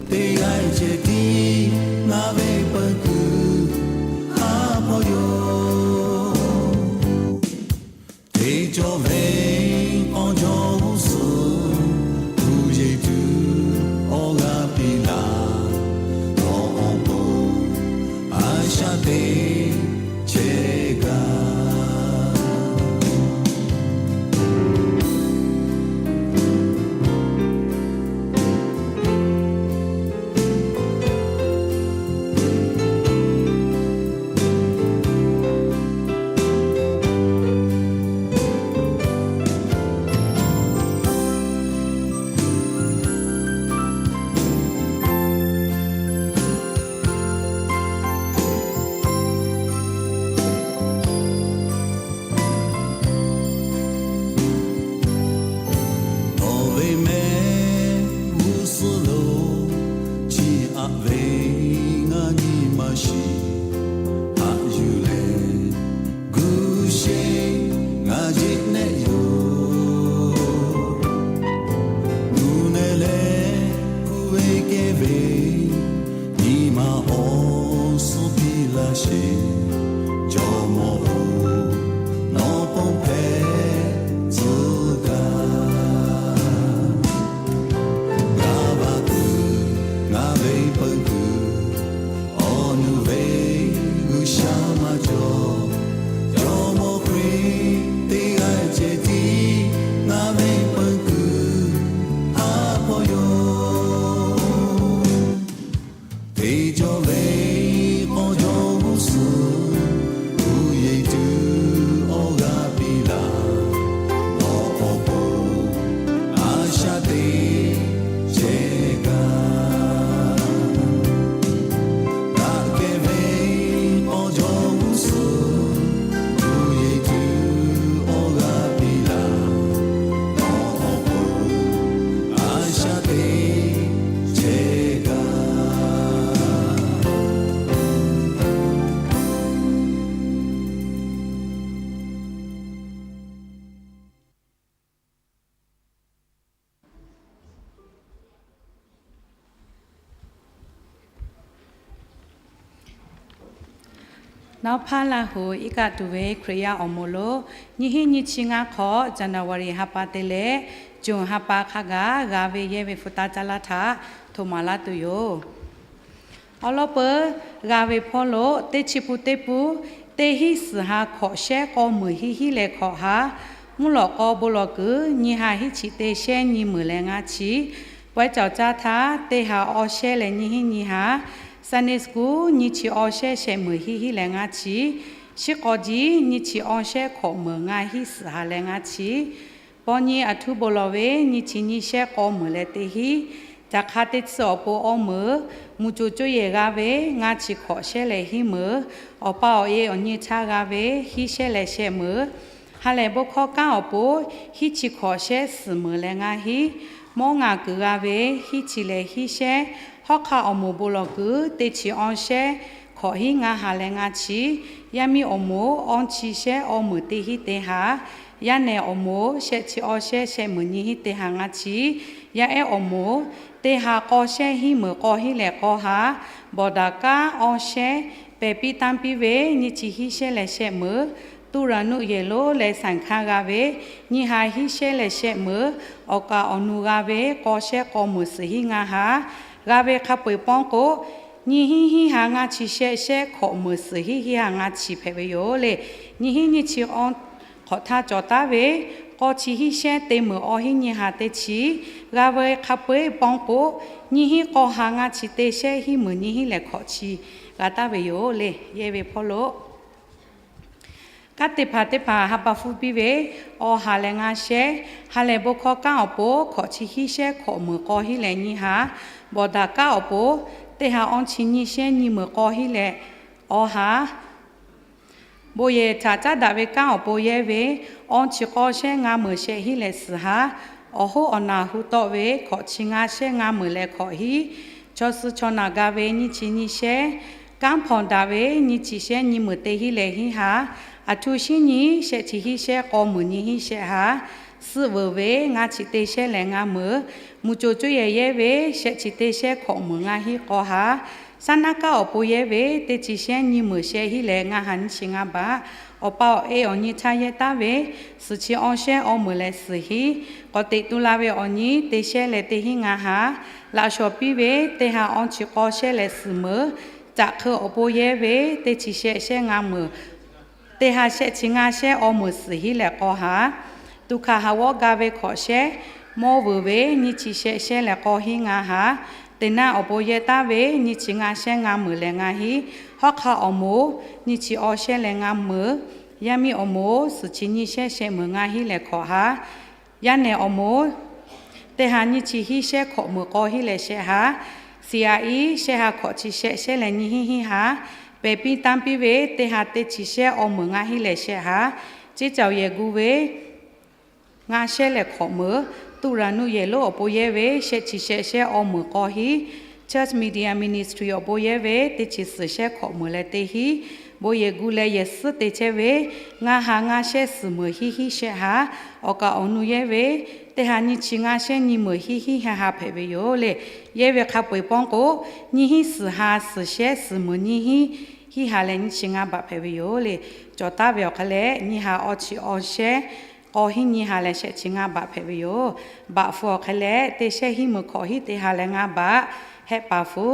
Teˇ g'aˇ ceh tiˉ ngaˬ ve peun kuiˬ haˉ hpawˇ yoˬ. Teˇ cawˬ ve k'aw jawˇ g'uˇ suhˍ, uˉ yeˬ tuˬ awˬ g'aˇ piˇ laˇ. Nawˬ awˬ pon a shaꞈ teˇ chehˇ gaˇ. Nawˬ ve mehˆ g'uˇ suhˍ lo chiˇ aꞈ ve ngaˬ nyi ma shiˍ. Haꞈ yuˬ leh guˇ sheˍ ngaˬ jeˆ nehˆ yoˬ. Nuˬ nehˬ leh kuˇ ve kehˬ ve nyi ma awˬ suhˉ piˇ laˇ sheˍ. Jawˇmawˇ-oˬ, nawˬ pon hpehꞈ tcuh gaˇ. G'a va kuiˬ ngaˬ ve peun kuiˬ, awˬ nuˬ ve G'uiˬsha maˇ cawˬ. Jawˇmawˇ Hkriꞈ teˇ g'aˇ ceh tiˉ ngaˬ ve peun kuiˬ haˉ hpawˇ yoˬ. Teˇ cawˬ ve k'aw jawˇ g'uˇ suhˍ, uˉ yeˬ tuˬ awˬ g'aˇ piˇ laˇ. Nawˬ awˬ pon a shaꞈ teˇ chehˇ gaˇ. Daꞈ kehˬ ve k'aw jawˇ g'uˇ suhˍ, uˉ yeˬ tuˬ awˬ g'aˇ piˇ laˇ. Nawˬ awˬ pon a shaꞈ teˇ chehˇ gaˇ. Nawˉ hpaˇ Laˇ huˍ iˉ kaˆ tuˬ ve Hkriꞈ yaˇ awˬ moˍ lo, nyiˇ hinˉ nyiˇ chi ngaˇ hk'awꞈ January ha pa te leh June ha pa hk'a gaˬ g'a ve yehˇ ve hpu taˇ caˇ laˇ htaꞈ htoꞈ maˍ laˇ tuˬ yoˬ. Awˬ lawn peuˬ, g'a ve hpawˇ lo teˇ chi pun teˇ pun, teˇ hinˉ suhˍ ha hkawꞈ shehˉ k'aw meunˍ hiˆ hiˆ leh hkawꞈ ha, mvuhˇ lawꞈ k'aw bon lawˬ kuiˬ nyiˇ ha hiˆ chi teˇ shehˉ nyiˇ meunˍ leh ngaˇ chi, pawehˇ cawˬ caˇ htaˇ teˇ ha awˇ shehˉ leh nyiˇ hinˉ nyiˇ ha, Sunday school nyiˇ chi awˇ shehˉ shehˆ meunˍ hiˆ hiˆ leh ngaˇ chi, shiˉ k'aw jiˇ nyiˇ chi awˇ shehˉ hkawꞈ meunˍ ngaˇ hinˉ suhˍ ha leh ngaˇ chi, paw nyi aˬ htuˇ bon lawˬ ve nyiˇ chi nyiˇ shehˉ k'aw meunˍ leh teˇ hinˉ, caˬ hk'a teˇ tsuhˇ awˬ pon awˇ meunˍ, mvuhˇ co coˇ yehˬ g'a ve ngaˇ chi hkawꞈ shehˉ leh hiˉ meunˍ, awˬ pa awˬ e awˬ nyi htaˇ g'a ve hiˉ shehˉ leh shehˆ meunˍ, ha lehˬ bon hkawˇ kanˉ awˬ pon hiˉ chi hkawꞈ shehˉ suhˍ meunˍ leh ngaˇ hinˉ, mawˇ ngaˬ kuiˬ g'a ve hiˉ chi leh hiˉ shehˉ, hawˉ hk'aˇ awˬ moˍ bon lawˬ kuiˬ teˇ chi awˇ shehˉ hkawꞈ hiˉ ngaˇ ha leh ngaˇ chi, yaˇ miˇ awˬ moˍ awˇ chi shehˉ awˇ meunˍ teˇ hinˉ teˇ ha, yaˇ nehˬ awˬ moˍ shehˆ chi awˇ shehˉ shehˆ meunˍ nyiˇ hinˉ teˇ ha ngaˇ chi, yaˇ ehˉ awˬ moˍ teˇ ha k'aw shehˉ hiˉ meunˍ k'aw hinˉ leh k'aw ha, bawˬ daꞈ kanˉ awˇ shehˉ pehˬ piˇ tanˇ piˇ ve nyiˇ chi hiˉ shehˉ leh shehˆ meunˍ, tuˇ raˍ nuˆ yehˬ lonˉ leh saˍ hkanˇ g'a ve nyiˇ ha hiˉ shehˉ leh shehˆ meunˍ, awˬ kaˍ awˬ nu g'a ve k'aw shehˉ k'aw meunˍ suhˍ hiˉ ngaˇ ha, g'a ve hk'a peu-eˬ pawnˇ k'o, nyiˇ hinˉ hinˉ ha ngaˇ chi shehˆ shehˉ hkawꞈ meunˍ suhˍ hiˉ hiˉ ha ngaˇ chi hpehꞈ ve yoˬ le. Nyiˇ hinˉ nyiˇ chi awˇ hk'awꞈ htaˇ cawˬ taˉ ve k'aw chi hiˉ shehˉ teˇ meunˍ awˇ hinˉ nyiˇ ha teˇ chi, g'a ve hk'a peu-eˬ pawnˇ k'o, nyiˇ hinˉ k'aw ha ngaˇ chi teˇ shehˉ hiˉ meunˍ nyiˇ hinˉ leh hkawꞈ chi g'a taˍ ve yoˬ le. Yehˇ ve hpawˇ lo kanˉ te hpaˍ teˇ hpaˍ ha pa hpfuhˇ piˇ ve, awˇ ha leh ngaˇ shehˉ, ha lehˬ bon hkawˇ kanˉ awˬ pon hkawꞈ chi hiˉ shehˉ hkawꞈ meunˍ k'aw hinˉ leh nyiˇ ha, bawˬ daꞈ kanˉ awˬ pon teˇ ha awˇ chi nyiˇ shehˉ nyiˇ meunˍ k'aw hinˉ leh awˇ ha, bon yehˬ htaꞈ caˉ daꞈ ve kanˉ awˬ pon yehˇ ve, awˇ chi k'aw shehˉ ngaˇ meunˍ shehˆ hinˉ leh suhˍ ha, awˬ hoˉ awˬ naˬ hu tawˆ ve hkawꞈ chi ngaˇ shehˉ ngaˇ meunˍ leh hkawꞈ hiˉ, chaw suh chaw naˬ ga ve nyiˇ chi nyiˇ shehˉ, kanˉ hpawnˬ daꞈ ve nyiˇ chi shehˉ nyiˇ meunˍ teˇ hinˉ leh hinˉ ha, aˬ htu shinˉ nyi shehˆ chi hiˉ shehˉ k'aw meunˍ nyiˇ hinˉ shehˆ ha, Suh veuˬ ve ngaˇ chi teˇ shehnˉ leh ngaˇ meunˍ, mvuhˇ coˬ coˇ yehˬ yehˇ ve shehˆ chi teˇ shehnˉ hkawꞈ meunˍ ngaˇ hinˉ k'aw ha, saˉ naˆ kaˉ awˬ pon yehˇ ve teˇ chi shehnˉ nyiˇ meunˍ shehˆ hinˉ leh ngaˇ ha nyiˇ chi ngaˇ baꞈ, awˬ pa awˬ e awˬ nyi htaˇ yehˇ taˉ ve suhˍ chi awˇ shehnˉ awˇ meunˍ leh suhˍ hinˉ, k'awꞈ teꞈ tu la ve awˬ nyi teˇ shehnˉ leh teˇ hinˉ ngaˇ ha, laꞈ shawˍ piˇ ve teˇ ha awˇ chi k'awˇ shehnˉ leh suhˍ meunˍ, caꞈ hk'eu awˬ pon yehˇ ve teˇ chi shehˆ shehnˉ ngaˇ meunˍ, teˇ ha shehˆ chi ngaˇ shehnˉ awˇ meunˍ suhˍ hinˉ leh k'aw ha, tuꞈ hkanˍ haˍ g'awˇ ga ve hkawꞈ shehnˉ, mawˇ veuˬ ve nyiˇ chi shehˆ shehnˉ leh k'awˇ hinˉ ngaˇ ha, teˇ naˆ awˬ pon yehˇ taˉ ve nyiˇ chi ngaˇ shehnˉ ngaˇ meunˍ leh ngaˇ hinˉ, hawˉ hk'aˆ awˬ moˍ nyiˇ chi awˇ shehnˉ leh ngaˇ meunˍ, yaˇ miˇ awˬ moˍ suhˍ chi nyiˇ shehnˉ shehˆ meunˍ ngaˇ hinˉ leh hkawꞈ ha, yaˇ nehˬ awˬ moˍ teˇ ha nyiˇ chi hinˉ shehnˉ hkawꞈ meunˍ k'awˇ hinˉ leh shehˆ ha, siˍ aꞈ iˉ shehˆ ha hkawꞈ chi shehˆ shehnˉ leh nyiˇ hinˉ hinˉ ha, pehˬ piˇ tanˇ piˇ ve teˇ ha teˇ chi shehnˉ awˇ meunˍ ngaˇ hinˉ leh shehˆ ha, ceˇ cawˬ yehˬ gu ve ngaˇ shehnˉ leh hkawꞈ meunˍ, tuˆ raˍ nuˆ yehˬ lonˉ awˬ pon yehˇ ve shehˆ chi shehˆ shehnˉ awˇ meunˍ k'awˇ hinˉ, Church Media Ministry awˬ pon yehˇ ve teˇ chi suhˍ shehnˉ hkawꞈ meunˍ leh teˇ hinˉ, bon yehˬ gu leh yehˬ suhˉ te chehˇ ve ngaˇ ha ngaˇ shehnˉ suhˍ meunˍ hinˉ hinˉ shehˆ ha, awˬ kaˍ awˬ nu yehˇ ve teˇ ha nyiˇ chi ngaˇ shehnˉ nyiˇ meunˍ hinˉ hinˉ ha ha hpehꞈ ve yoˬ le. Yehˇ ve hk'a peu eˬ pawˆ k'o, nyiˇ hinˉ suhˍ ha suhˍ shehnˉ suhˍ meunˍ nyiˇ hinˉ hinˉ ha leh nyiˇ chi ngaˇ baꞈ hpehꞈ ve yoˬ le. Cawˬ taˉ ve awˬ hk'aˇ leh nyiˇ ha awˇ chi awˇ shehnˉ k'awˇ hinˉ nyiˇ ha leh shehˆ chi ngaˇ baꞈ hpehꞈ ve yoˬ. Baꞈ hpu awˬ hk'aˇ leh teˇ shehnˉ hinˉ meunˍ hkawꞈ hinˉ teˇ ha leh ngaˇ baꞈ, hehˆ paˍ hpu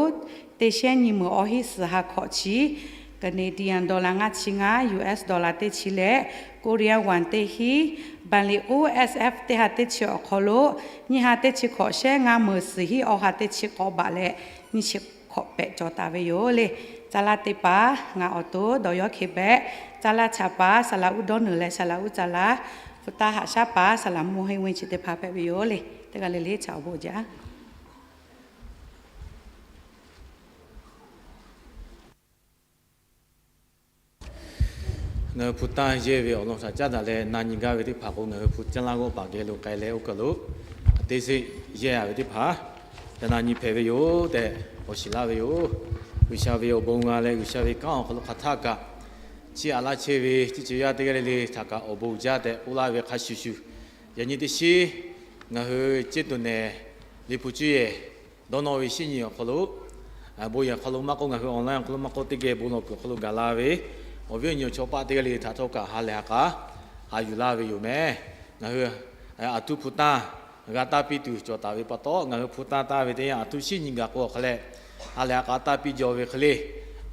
teˇ shehnˉ nyiˇ meunˍ awˇ hinˉ suhˍ ha hkawꞈ chi Canadian dollar ngaˇ chi ngaˇ, U S dollar teˇ chi leh Korean won teˇ hinˉ, bank liꞈ k'uˉ S F teˇ ha teˇ chi awˬ hk'aw lo nyiˇ ha teˇ chi hkawꞈ shehnˉ ngaˇ meunˍ suhˍ hinˉ awˇ ha teˇ chi k'awˇ baꞈ leh nyiˇ chi hkawꞈ pehꞈ cawˬ taˍ ve yoˬ le. Caˇ laˇ teˇ paˍ ngaˬ awˬ to dawˬ yawˇ hk'e pehꞈ, caˇ laˇ chaꞈ paˍ saˍ laꞈ uˉ dawˇ nuiˬ leh saˍ laꞈ uˉ caˇ laˇ, hpu taˇ haꞈ shaˉ paˍ saˍ laꞈ mvuhˇ henˇ ve chi teˇ hpaˍ hpehꞈ ve yoˬ le. Teˇ g'aˇ le le chaꞈ awˬ bon jaˇ. Ngaˬ hui hpu tanˇ yehˇ ve awˬ lawn htaꞈ caˉ daꞈ leh na nyi gaˇ ve teˇ hpaˍ k'o, ngaˬ hui hpu caˇ laˇ g'awˇ paˍ geh lo k'ai leh oˇ kaˬ lo teˇ seˆ yehˇ a ve teˇ hpaˍ, yaꞈ na nyi hpehꞈ ve yoˬ tehꞈ k'awꞈ shiˍ laˇ ve yoˬ. G'uiˬsha ve awˬ bon g'a leh G'uiˬsha ve kanˉ awˬ hk'aw lo hk'aˬ htaˇ kaꞈ, chi aꞈ laˇ chehˇ ve teˇ ceuˬ yaˇ teˇ g'aˇ le le htaꞈ kaꞈ awˬ bon jaˇ tehꞈ k'oˆ laˇ ve hk'a shuˍ shuˍ, yaꞈ nyi teˇ shinˉ ngaˬ hui ceˇ tuˬ nehˬ Liꞈ hpu cuˇ yehˬ dawˇ nawˇ ve shinˉ nyi awˬ hk'aw lo, bon yehˬ hk'aw lo maˇ k'oˆ, ngaˬ hui online awˬ hk'aw lo maˇ k'oˆ, teˇ geh bon lawˬ kuiˬ awˬ hk'aw lo gaˬ la ve awˬ viˉ awˬ nyi awˬ chawˇ paˆ teˇ g'aˇ le le htaꞈ htawˇ kaꞈ ha lehˬ ha k'a a yuˬ laˇ ve yoˬ meh. Ngaˬ hui aˬ htuˇ hpu tanˇ g'a taˇ piˇ tuˬ cawˬ taˍ ve pa taw, ngaˬ hui hpu tanˇ taˇ ve teˇ yanˇ aˬ htuˇ shinˉ nyi gaˬ k'o awˬ hk'aw leh, ha lehˬ ha k'a taˇ piˇ jaw ve hk'e le,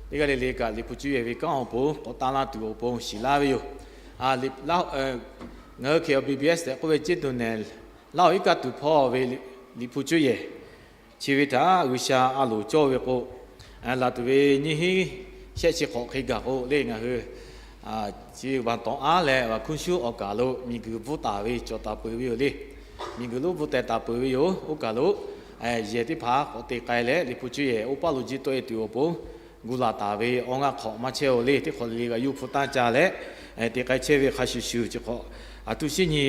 teˇ g'aˇ le le kaꞈ Liꞈ hpu cuˇ yehˬ ve kanˉ awˬ pon k'awꞈ tanˇ laˇ tuˬ awˬ pon shiˍ laˇ ve yoˬ. Ngaˬ hui hk'e B B S tehꞈ k'oˆ ve ceˇ tuˬ nehˬ Laˇ oˬ iˉ kaˆ tuˬ hpawˇ ve Liꞈ hpu cuˇ yehˬ chi ve htaꞈ G'uiˬsha a loˍ cawˇ ve k'o, laˬ tuˬ ve nyiˇ hinˉ shehˆ chi hk'awꞈ hk'e gaˬ k'o le, ngaˬ hui chi vaˬ tawˍ aˉ leh vaˬ hkunˉ shuˉ awˬ kaˬ lo miˬguiˬ bvuhˆ taˍ ve cawˬ taˍ peuˬ ve yoˬ le. Miˬguiˬ lonˉ bvuhˆ teh taˍ peuˬ ve yoˬ. Oˇ kaˬ lo yehˬ teˇ hpaˍ k'awꞈ te k'ai leh, Liꞈ hpu cuˇ yehˬ oˇ paˇ lo jiˇ tawˆ e tuˬ awˬ pon gu laˬ taˍ ve awˬ ngaˆ hk'awꞈ maˇ chehˇ oˬ le. Teˇ hk'awꞈ le le kaꞈ yawˇ hpu tanˇ ca leh te k'ai chehˇ ve hk'a shuˍ shuˍ chi hk'awꞈ aˬ htuˇ shinˉ nyi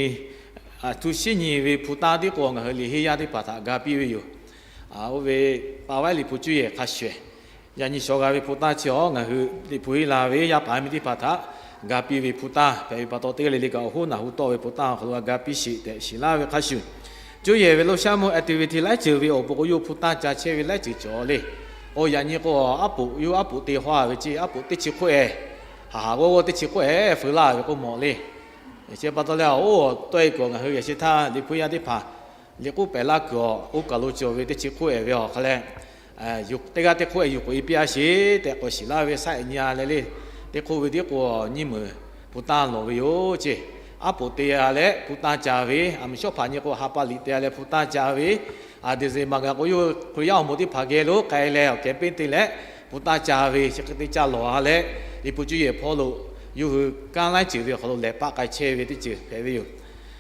aˬ htuˇ shinˉ nyi ve hpu tanˇ tiˉ k'o, ngaˬ hui liꞈ henˇ yaˇ teˇ hpaˍ htaꞈ ga piˇ ve yoˬ. Oˇ ve pa vaiˉ Liꞈ hpu cuˇ yehˬ hk'a shuˍ, yaꞈ nyi shawˍ g'a ve hpu tanˇ chi awˬ ngaˬ hui Liꞈ hpu henˇ la ve yaˇ paˍ miˇ teˇ hpaˍ htaꞈ ga piˇ ve hpu tanˇ hpehꞈ ve pa taw, teˇ g'aˇ le le kaꞈ awˬ hoˉ naˬ hu tawˆ ve hpu tanˇ awˬ hk'aw lo g'a ga piˇ sheˍ tehꞈ shiˍ laˇ ve hk'a shuˍ, cuˇ yehˬ ve lo shaˉ mvuh activity laiˉ ceuˬ ve awˬ pon k'o, yawˇ hpu tanˇ ca chehˇ ve laiˉ ceuˬ cawˬ le. K'o yaꞈ nyi k'o, aˉ poꞈ yawˇ aˉ poꞈ te hawˇ ve ceˇ, aˉ poꞈ teˇ chi hk'oˆ ehˍ, haˍ haˍ g'awˇ g'awˇ teˇ chi hk'oˆ ehˍ feu laˇ ve k'oˆ mawˬ le. Chi pa taw leh, oˇ tawˆ e kuiˬ ngaˬ hui yaꞈ sheh htaˇ Liꞈ hpu yaˇ teˇ hpaˍ liꞈ k'oˆ pehˍ laˇ kuiˬ awˬ, oˇ kaˬ lo cawˬ ve teˇ chi hk'oˆ ehˍ ve awˬ hk'a leh, teˇ g'aˇ teˇ hk'oˆ ehˍ yuˬ k'oꞈ e piˇ a sheˍ tehꞈ k'awꞈ shiˍ laˇ ve saˉ ehˍ nyi a leh le. Teˇ hk'oˆ ve tiˉ k'o nyiˇ meunˍ hpu tanˇ lawˬ ve yoˬ ceˇ. Aˉ poꞈ te a leh hpu tanˇ ca ve, aˬ miˍ shawˉ hpaˍ nyi k'o ha pa liꞈ te a leh hpu tanˇ ca ve, a dehꞈ zeꞈ maˬ gaˬ k'o yawˇ Hkriꞈ yaˇ awˬ moˍ teˇ hpaˍ geh lo k'ai leh awˬ kehˬ peˇ te leh hpu tanˇ ca ve chi hk'e te ca lawˬ a leh, Liꞈ hpu cuˇ yehˬ hpawˇ lo yawˇ hui kanˉ laiˉ ceuˬ ve awˬ hk'aw lo lehˬ paˆ k'ai chehˇ ve teˇ ceuˬ hpehꞈ ve yoˬ.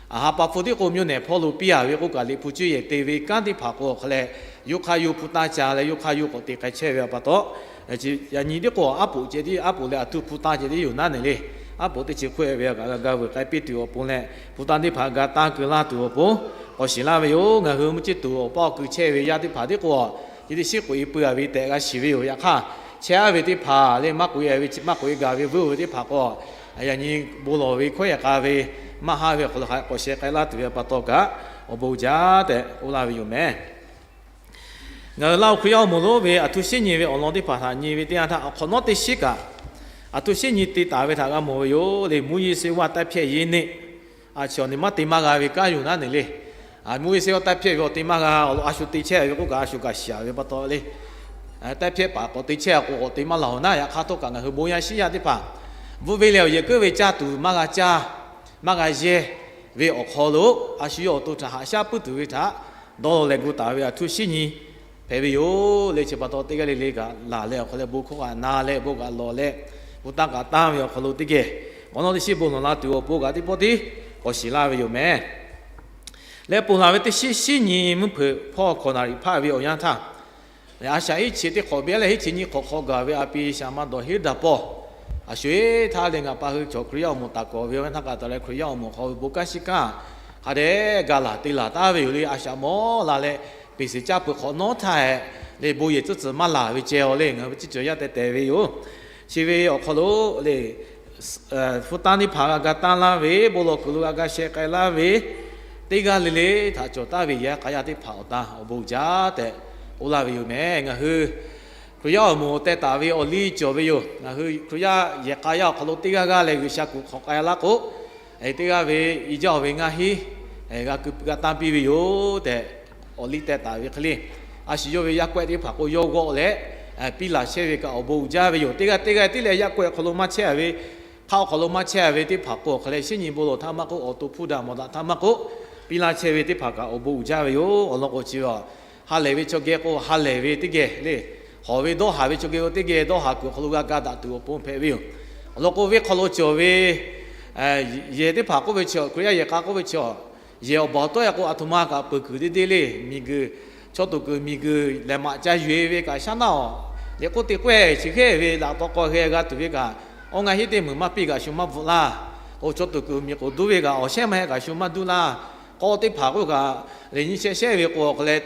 Aˬ ha pa hpu tiˉ k'o, mvuhˇ nehˬ hpawˇ lo piˇ a ve k'oˆ kaꞈ, Liꞈ hpu cuˇ yehˬ te ve kanˉ teˇ hpaˍ k'o awˬ hk'a leh, yawˇ hk'aˇ yawˇ hpu tanˇ ca leh yawˇ hk'aˇ yawˇ k'awꞈ te k'ai chehˇ ve pa taw, yaꞈ nyi tiˉ k'o aˉ poꞈ ceh tiˉ, aˉ poꞈ leh aˬ htuˇ hpu tanˇ ceh tiˉ yoˬ naˉ neˬ le. Aˉ poꞈ teˇ chi hk'oˆ ehˍ ve a kaꞈ g'a ga veuˬ k'ai piˇ tuˬ awˬ pon leh, hpu tanˇ teˇ hpaˍ ga tanˇ keu laˇ tuˬ awˬ pon k'awꞈ shiˍ laˇ ve yoˬ. Ngaˬ hui mvuhˇ ceˇ tuˬ awˬ paˇ awˬ kui chehˇ ve yaˇ teˇ hpaˍ tiˉ k'o, chi teˇ shiˉ k'oꞈ e pui a ve tehꞈ g'a shiˍ ve yoˬ. Yaꞈ hk'aˇ, chehˇ aˉ ve teˇ hpaˍ le, maˇ k'oꞈ e ve, maˇ k'oꞈ e gaˬ ve vuiˇ oˬ ve teˇ hpaˍ k'o, yaꞈ nyi bon lawˬ ve hkawˉ yehˬ k'a ve maˇ haˉ ve awˬ hk'aw lo hk'a k'awꞈ sheh k'ai laˇ tuˬ ve pa taw kaꞈ, awˬ bon uiˍ jaˇ tehꞈ k'oˆ laˇ ve yoˬ mehˍ. Ngaˬ hui Laˇ huˍ Hkriꞈ yaˇ awˬ moˍ lonˉ ve aˬ htoꞈ shinˉ nyi ve awˬ lawn teˇ hpaˍ htaꞈ nyi ve teˇ yanˇ htaˇ, awˬ hk'awꞈ nawˉ teˇ shinˉ kaꞈ aˬ htoꞈ shinˉ nyi te taˍ ve htaꞈ g'a mawˬ ve yoˬ le. Moˉseˍ ว่า တိုက်ဖျက်ရေးနေ့ a chi awˬ ni maˇ te maˇ g'a ve kanˉ yoˬ naˉ neˬ le. Moˉseˍ ว่า တိုက်ဖျက် ve awˬ te maˇ g'a, awˬ lawn a shu te chehˇ ve k'oˆ kaꞈ a shu kaꞈ shiˍ ve pa taw le. တိုက်ဖျက် paˍ k'awꞈ te chehˇ k'o k'awꞈ te maˇ laˬ awˬ naˉ, yaꞈ hk'aˇ htawˇ kaꞈ ngaˬ hui bon yaˇ shiˉ yaˇ teˇ hpaˍ bvuhˆ ve leh awˬ yehˬ keuˆ ve caˇ tuˬ maˇ g'a caˇ, maˇ g'a yehˇ ve awˬ hk'aw lo, a shu yawˇ awˬ to htaꞈ haꞈ shaˉ puiˉ tuˬ ve htaꞈ dawˇ leh gu taˍ ve aˬ htoꞈ shinˉ nyi hpehꞈ ve yoˬ le. Chi pa taw teˇ g'aˇ le le kaꞈ laˬ leh awˬ hk'aw leh bon hkawˇ kaꞈ na leh bon kaꞈ lawˬ leh, bon tanˇ kaꞈ tanˇ ve awˬ hk'aw lo teˇ geh k'awꞈ nawˉ teˇ shinˉ bon lawˬ la tuˬ awˬ pon kaꞈ teˇ pawˆ tiˉ k'awꞈ shiˍ laˇ ve yoˬ mehˍ. Leh ponˬ laˬ ve teˇ shinˉ shinˉ nyi mvuhˇ hpeuꞈ hpawˇ hkawꞈ naˍ riˍ hpaˆ ve awˬ yanˇ htaˇ, a shaꞈ iˉ chi teˇ hk'awꞈ biˇ leh iˉ chi nyi hk'awꞈ hk'aw gaˬ ve a pi shaˍ ma dawˬ hiˉ daꞈ pawˇ, a shu eˬ htaˇ leh ngaˬ pa hui chaw Hkriꞈ yaˇ awˬ moˍ taˍ kawꞈ ve awˬ yanˇ htaˇ kaꞈ taˍ leh Hkriꞈ yaˇ awˬ moˍ hk'aw ve bon kanˉ shiˉ kanˉ hk'a dehꞈ ga laˬ te laˬ taˍ ve yoˬ le. A shaꞈ mawˇ la leh peˍ shiˍ caˇ peuˬ hk'awꞈ nawˉ htaˇ hehꞈ le, bon yehˬ tcuhˉ tcuhˬ maˇ laˬ ve ceh aˬ le, ngaˬ hui ve ciˉ cawˬ yaˇ teh tehˍ ve yoˬ. Chi ve awˬ hk'aw lo le, hpu tanˇ teˇ hpaˍ g'a ga tanˇ laˇ ve, bon lawˬ kuiˬ lo g'a ga sheh k'ai laˇ ve, teˇ g'aˇ le le htaꞈ cawˬ taˍ ve yaꞈ k'aꞈ yaˇ teˇ hpaˍ awˬ ta awˬ bon jaˇ tehꞈ k'oˆ laˇ ve yoˬ mehˍ. Ngaˬ hui Hkriꞈ yaˇ awˬ moˍ teh taˍ ve awˬ liˇ cawˬ ve yoˬ. Ngaˬ hui Hkriꞈ yaˇ yehˬ k'a yaˇ awˬ hk'aw lo teˇ g'aˇ g'aˇ leh G'uiˬsha kuˬ hk'awꞈ k'ai laˇ k'o, teˇ g'aˇ ve i jaˇ ve ngaˇ hinˉ g'a keu g'a tanˇ piˇ ve yoˬ tehꞈ, awˬ liˇ teh taˍ ve hk'e le. A shu yawˇ ve yaˇ kawehˆ teˇ hpaˍ k'o yawˇ g'awˆ leh piˇ laˬ chehˇ ve kaꞈ awˬ bon uiˍ jaˇ ve yoˬ. Teˇ g'aˇ teˇ g'aˇ tiˉ leh yaˇ kawehˆ hk'aw lo maˇ chehˇ ve, hk'aˆ awˬ hk'aw lo maˇ chehˇ ve teˇ hpaˍ k'o awˬ hk'aw leh shinˉ nyi bon lawˬ htaˇ maˇ k'oˆ, awˬ to hpuˇ daꞈ mawˬ daꞈ htaˇ maˇ k'oˆ, piˇ laˇ chehˇ ve teˇ hpaˍ kaꞈ awˬ bon uiˍ jaˇ ve yoˬ. Awˬ lawn k'o chi ve, ha lehˬ ve chaw geh k'o ha lehˬ ve teˇ geh le, hawˬ ve dawˇ haˍ ve chaw geh k'o teˇ geh dawˇ haˍ kuiˬ awˬ hk'aw lo g'a ga daꞈ tuˬ awˬ pon hpehꞈ ve yoˬ. Awˬ lawn k'o, venˇ hk'aw lo cawˬ ve yehˬ teˇ hpaˍ k'oˆ ve chi, Hkriꞈ yaˇ yehˬ k'a k'oˆ ve chi, yehˬ awˬ baˬ awˬ tawˉ e k'o, aˬ htoꞈ ma kaꞈ peuˬ kuiˬ deˇ deˇ le. Miˬguiˬ, chaw toˍ kuiˬ miˬguiˬ lehˬ maꞈ ca yuˬ e ve kaꞈ shaˉ naˆ awˬ liꞈ k'oˆ te k'oˆ e chi hk'e ve laꞈ taw k'aw g'e g'a tuˬ ve kaꞈ, awˬ ngaˬ hinˉ teˇ meunˍ maˇ piˇ kaꞈ shu maˇ bvuhꞈ laˇ. K'o, chaw toˍ kuiˬ miˬ k'oˍ duˇ ve kaꞈ awˬ shehˉ maˇ heˆ kaꞈ shu maˇ duˇ laˇ. K'aw teˇ hpaˍ k'oˆ kaꞈ, lehˬ nyi shehˆ shehˆ ve k'o awˬ hk'aw leh,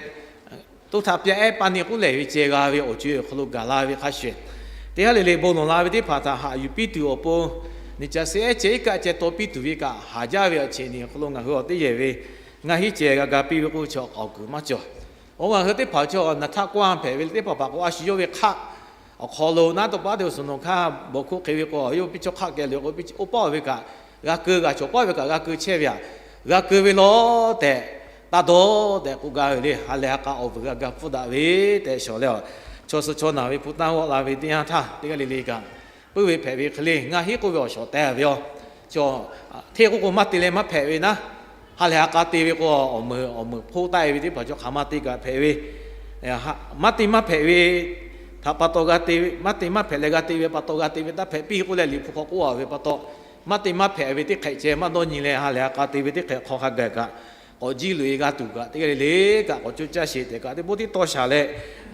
toˇ htaꞈ pyaˇ ehˉ paˇ neˇ k'oˆ lehˬ ve ceh g'a ve awˬ co awˬ hk'aw lo gaˬ la ve hk'a shuˍ, teˇ g'aˇ le le bon lawˬ la ve teˇ hpaˍ htaꞈ haꞈ yuˬ piˇ tuˬ awˬ pon, neˇ caˬ se ehˉ ceh iˉ kaˆ ceh taw piˇ tuˬ ve kaꞈ haˍ jaˇ ve awˬ ceuˬ nyi awˬ hk'aw lo ngaˬ hui awˬ teˇ yehˬ ve ngaˇ hinˉ ceh g'a ga piˇ ve k'o, chaw k'aoˍ kuiˬ maˇ cawˬ. Oˇ ngaˬ hui teˇ hpaˍ chaw naˍ htaˇ k'oˆ a hpehꞈ ve teˇ hpaˍ hpaˍ k'o, a shu yawˇ ve hk'aˆ awˬ hk'aw lo naˉ tawˇ paˉ te suhˍ nawˬ hkanˇ bawˬ hkoˆ hk'e ve k'o, yawˇ piˇ chaw hk'aˆ keh leh k'o, oˇ paˆ ve kaꞈ g'a keu, g'a cawˬ paˉ ve kaꞈ g'a keu chehˇ ve aꞈ, g'a keu ve lawˬ tehꞈ, taˇ dawˇ tehꞈ k'oˆ gaˇ ve le. Ha lehˬ ha k'a awˬ vuiˬ g'a ga pfuhˇ daꞈ ve tehꞈ shawˍ leh, chaw suh chaw naˬ ve hpu tanˇ g'awˆ la ve teˇ yanˇ htaˇ teˇ g'aˇ le le kaꞈ, puiˉ ve hpehꞈ ve hk'e le ngaˇ hinˉ k'oˆ ve awˬ shawˍ teh ve yoˬ. Chaw hteˇ k'oˆ k'o maˇ te leh maˇ hpehꞈ ve naˉ, ha lehˬ ha k'a te ve k'o, awˬ meunˍ awˬ meunˍ hpoˇ taˆ e ve teˇ hpaˍ chaw hk'aˬ maˇ te kaꞈ hpehꞈ ve, maˇ te maˇ hpehꞈ ve htaꞈ pa taw g'a te, maˇ te maˇ hpehꞈ leh g'a te ve pa taw g'a te ve taˇ hpehꞈ piˇ k'oˆ leh Liꞈ hpu hk'aw k'oˆ a ve pa taw, maˇ te maˇ hpehꞈ ve teˇ hk'ehꞈ ceh maˇ dawˇ nyi leh ha lehˬ ha k'a te ve teˇ hk'ehꞈ hk'aw hk'a gaˬ kaꞈ, k'awꞈ jiˇ loꞈ e g'a tuˬ kaꞈ teˇ g'aˇ le le kaꞈ k'awꞈ coˇ caˇ sheˍ tehꞈ kaꞈ teˇ pawˆ tiˉ tawˇ shaˍ leh,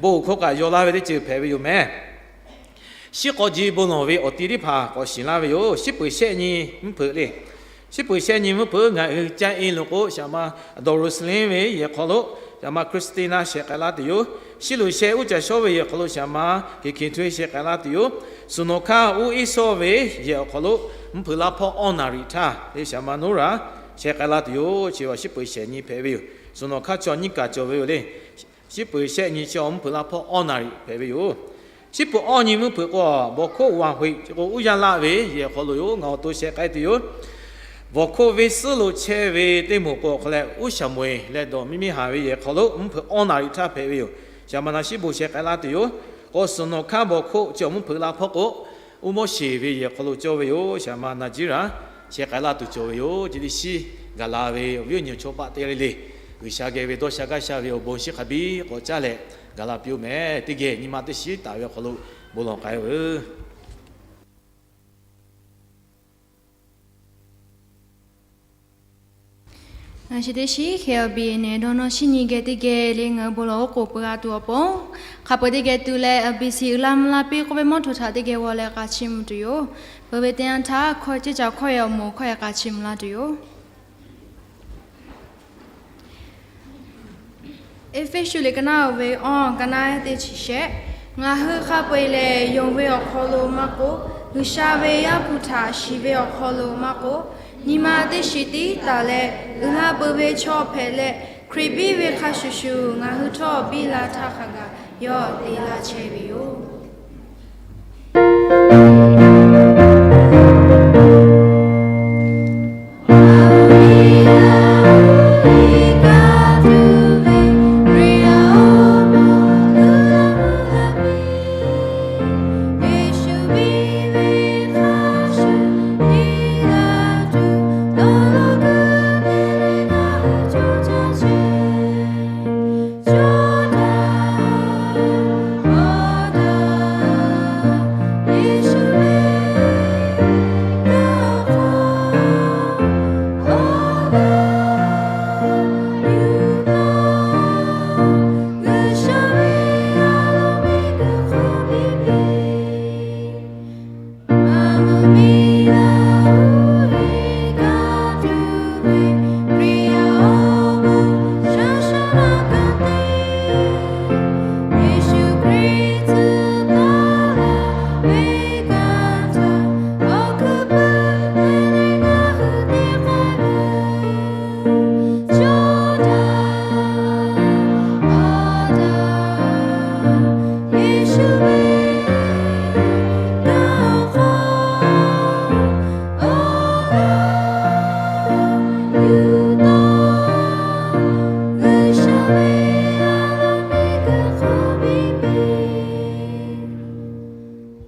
bon hkawˇ kaꞈ yaw laˇ ve teˇ ceuˬ hpehꞈ ve yoˬ mehˍ. Shiˉ k'awꞈ ji bon lawˬ ve awˬ ti teˇ hpaˍ k'awꞈ shiˍ laˇ ve yoˬ. Shiˉ peuˬ shehˆ nyi mvuhˇ hpeuꞈ le. Shiˉ peuˬ shehˆ nyi mvuhˇ hpeuꞈ ngaˬ hui caˇ e lo k'o, shaˍ ma Dawˍroˍsaˍlehnˍ ve yehˬ hk'aw lo shaˍ ma Christina sheh k'ai laˇ tuˬ yoˬ. Shiˉ loꞈ sheh uˉ caˬ shawˉ ve yehˬ hk'aw lo shaˍ ma Keˍkeˍhtoˇe sheh k'ai laˇ tuˬ yoˬ. Suhˍ nawˬ hkanˇ uˉ iˉ sawˇ ve yehˬ awˬ hk'aw lo mvuhˇ hpeuꞈ laˇ hpawˇ awˇ naˍ riˍ htaˇ le shaˍ ma Noˉraˍ sheh k'ai laˇ tuˬ yoˬ. Chi awˬ shiˉ peuˬ shehˆ nyi hpehꞈ ve yoˬ. Suhˍ nawˬ hkanˇ chaw nyiˇ kaˬ cawˬ ve yoˬ le. Shiˉ peuˬ shehˆ nyi chi awˬ mvuhˇ hpeuꞈ laˇ hpawˇ awˇ naˍ riˍ hpehꞈ ve yoˬ. Shiˉ peuˬ awˇ nyi mvuhˇ hpeuꞈ k'o, bawˬ hkoˆ Wanˬ hoꞈ k'o uˉ yaˇ laˆ ve yehˬ hk'aw lo yoˬ. Ngaˬ awˬ to sheh k'ai tuˬ yoˬ. Bawˬ hkoˆ venˇ suhˉ lo chehˇ ve teˇ moˍ k'o awˬ hk'aw leh uˉ shaˍ moˍ e leh dawˬ miˇ miˇ haˍ ve yehˬ hk'aw lo mvuhˇ hpeuꞈ awˇ naˍ riˍ htaˇ hpehꞈ ve yoˬ. Shaˍ ma Naˍsiˉboˍ sheh k'ai laˇ tuˬ yoˬ. K'o, Suhˍ nawˬ hkanˇ bawˬ hkoˆ chi awˬ mvuhˇ hpeuꞈ laˇ hpawˇ k'o, uˉ Moˉseˍ ve yehˬ hk'aw lo cawˇ ve yoˬ. Shaˍ ma Naˍjiˉraˍ sheh k'ai laˇ tuˬ cawˬ ve yoˬ. Chi teˇ shiˉ gaˬ la ve awˬ viˉ awˬ nyi chaw paˆ teˇ g'aˇ le le, G'uiˬsha geh ve dawˇ sha gaˇ sha ve awˬ bon shiˉ hk'a biˇ k'awꞈ caˇ leh gaˬ la piˇ-oˬ mehˍ. Teˇ geh nyi ma teˇ shiˉ taˍ ve awˬ hk'aw lo bon lawˬ k'ai-oˬ. Ngaˬ chi teˇ shiˉ hk'e awˬ biˇ nehˬ dawˇ nawˇ shinˉ nyi geh teˇ geh le ngaˬ hui bon lawˬ oˉ k'oˍ peuˬ g'a tuˬ awˬ pon, hk'a peu-eˬ teˇ geh tu leh awˬ biˇ shiˍ uiˍ la mvuh la piˇ k'oˆ ve mawˇ htoꞈ htaꞈ teˇ geh g'aw leh k'a chiˇ mvuh tuˬ yoˬ. Peuˬ ve teˇ yanˇ htaˇ hkawˇ ceuˇ caˬ hkawˇ e awˬ moˍ hkawˇ e k'a chiˇ mvuh laˇ tuˬ yoˬ. Eˇfeˇsuꞈ liꞈ ka naˆ uiˍ ve awˬ ka naˆ teˇ chi shehˆ, Ngaˬ hui hk'a peu-eˬ lehˬ, yonˍ ve awˬ hk'aw lo maˇ k'oˆ, G'uiˬsha ve Yaˇ hpu htaꞈ shiˍ ve awˬ hk'aw lo maˇ k'oˆ, nyi ma teˇ shiˍ tiˉ taˍ leh uiˍ la peuˬ ve chaw hpehꞈ leh, Hkriꞈ biˇ ve hk'a shuˍ shuˍ ngaˬ hui htawˇ biˇ la htaˇ hk'a gaˬ yawˇ te laˇ chehˇ ve yoˬ.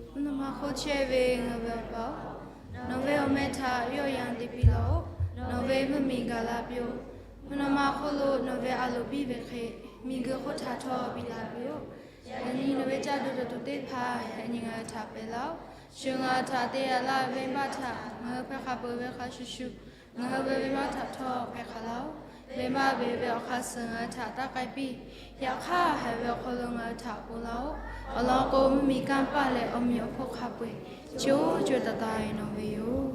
Mvuhˇ naw ma hk'oˆ chehˇ ve ngaˬ ve Awˬ pa-oˬ, nawˬ ve awˬ meh htaꞈ yawˆ yan te piˇ laˇ-oˆ. Nawˬ ve mvuhˇ miˬ gaˬ la piˇ-oˆ. Mvuhˇ naw ma hk'oˆ lo nawˬ ve a loˍ biˇ ve hk'e, miˬguiˬ hk'oˆ htaꞈ htawˇ biˇ la piˇ-oˆ. Yaꞈ nyi nawˬ ve caˇ tuˬ dawˬ tuˬ teˇ hpaˍ yaꞈ nyi ngaˬ hui htaꞈ pehˬ laˇ-oˆ. Shu ngaˬ hui htaꞈ te yaꞈ laˇ ve venˇbaˆ htaꞈ ngaˬ hui hpehˇ hk'a peuˬ ve hk'a shuˍ shuˍ, ngaˬ hui ve venˇbaˆ htaꞈ htawˇ hpehˇ hk'aˬ laˇ-oˆ. Venˇbaˆ ve ve awˬ hk'aˇ suh ngaˬ hui htaꞈ taˇ k'ai piˇ. Yaꞈ hk'aˇ, haiˬ ve awˬ hk'aw lo ngaˬ hui htaꞈ ponˬ laˇ-oˆ. Awˬ lawn k'o, mvuhˇ miˬ kanˇ paˆ leh awˬ meꞈ awˬ hponˇ hk'a peu-eˬ co co taiˍ taiˍ ve nawˬ ve yoˬ.